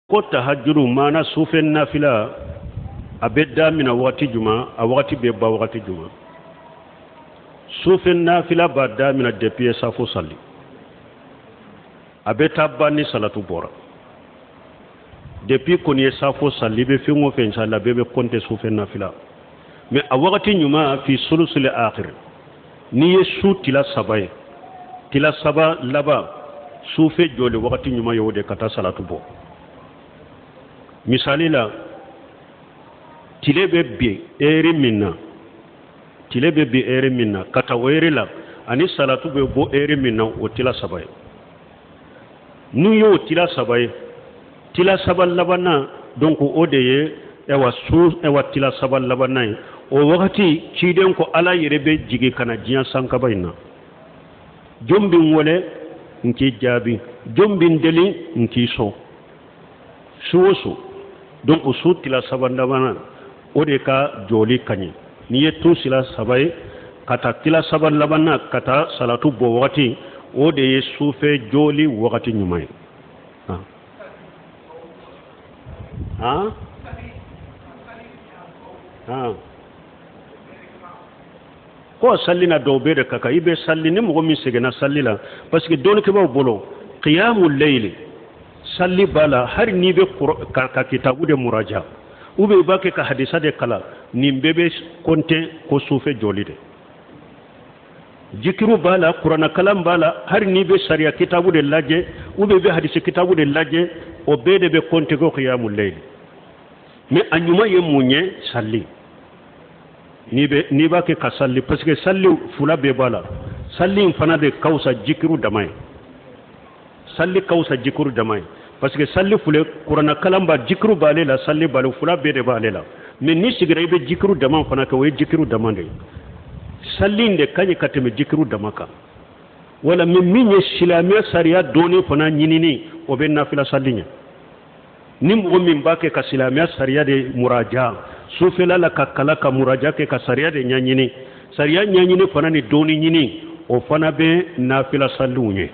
Ko tahajuru maana sufɛ nafila, a bɛ damina wagati jumɛn, a wagati bɛ ban wagati jumɛn? Sufɛ nafila b'a damina depuis ye safo sali, a bɛ taa ban ni salatu bɔra. Depuis kɔni ye safo sali, i bɛ fɛn o fɛn sali, a bɛɛ bɛ compter sufɛ nafila. Mais a wagati ɲuman, fi sulusul akhir, n'i ye su tila saba ye, tila saba laban, sufɛ jɔli wagati ɲuman ye o de ka taa salatu bɔ. Misali la, tile bɛ bin heure min na, tile bɛ bin heure min na ka taa o heure la, ani salatu bɛ bɔ heure min na, o tila saba ye. N'u y'o tila saba ye, tila saba labanna, donc o de ye ɛwa su ɛwa tila saba labanna ye. O wagati ciden ko Ala yɛrɛ bɛ jigin ka na diɲɛ sankaba in na: jɔn bɛ n wele, n k'i jaabi, jɔn bɛ n deli, n k'i sɔn. Su o su, donc su tila saba labanna, o de ka jɔli ka ɲi. N'i ye tu sila saba ye ka taa tila saba labanna ka taa salatu bɔ wagati, o de ye sufɛ jɔli wagati ɲuman ye. Han han, ko salli na dɔw bɛ de ka kan i bɛ salli ni mɔgɔ min seginna salli la, parce que dɔnnikɛbaaw bolo, qiyamu layli, salli b'a la, hali n'i bɛ ka kitabu de muraja ou bien i b'a kɛ ka hadisa de kalan, nin bɛɛ bɛ compter ko sufɛ jɔli de. Jikiru b'a la, kuranakalan b'a la, hali n'i bɛ sariya kitabu de lajɛ ou bien i bɛ hadisi kitabu de lajɛ, o bɛɛ de bɛ compter ko qiyamu layli. Mais a ɲuman ye mun ye? Salli. N'i b'a kɛ ka salli, parce que salli fula bɛɛ b'a la. Salli in fana de ka fisa jikiru dama ye. Salli ka fisa jikiru dama ye, parce que salli fule, kuranakalan b'a, jikiru b'ale la, salli b'ale, fula bɛɛ de b'ale la. Mais n'i sigira i bɛ jikiru dama fana kɛ, o ye jikiru dama de ye. Salli in de ka ɲi ka tɛmɛ jikiru dama kan. Wala min ye silamɛya sariya dɔɔni fana ɲinini, o bɛ nafila salli ɲɛ. Ni mɔgɔ min b'a kɛ ka silamɛya sariya de muraja sufɛla la, ka kala ka muraja kɛ, ka sariya de ɲɛɲini, sariya ɲɛɲini fana ni dɔɔni ɲini, o fana bɛ nafila salliw ɲɛ.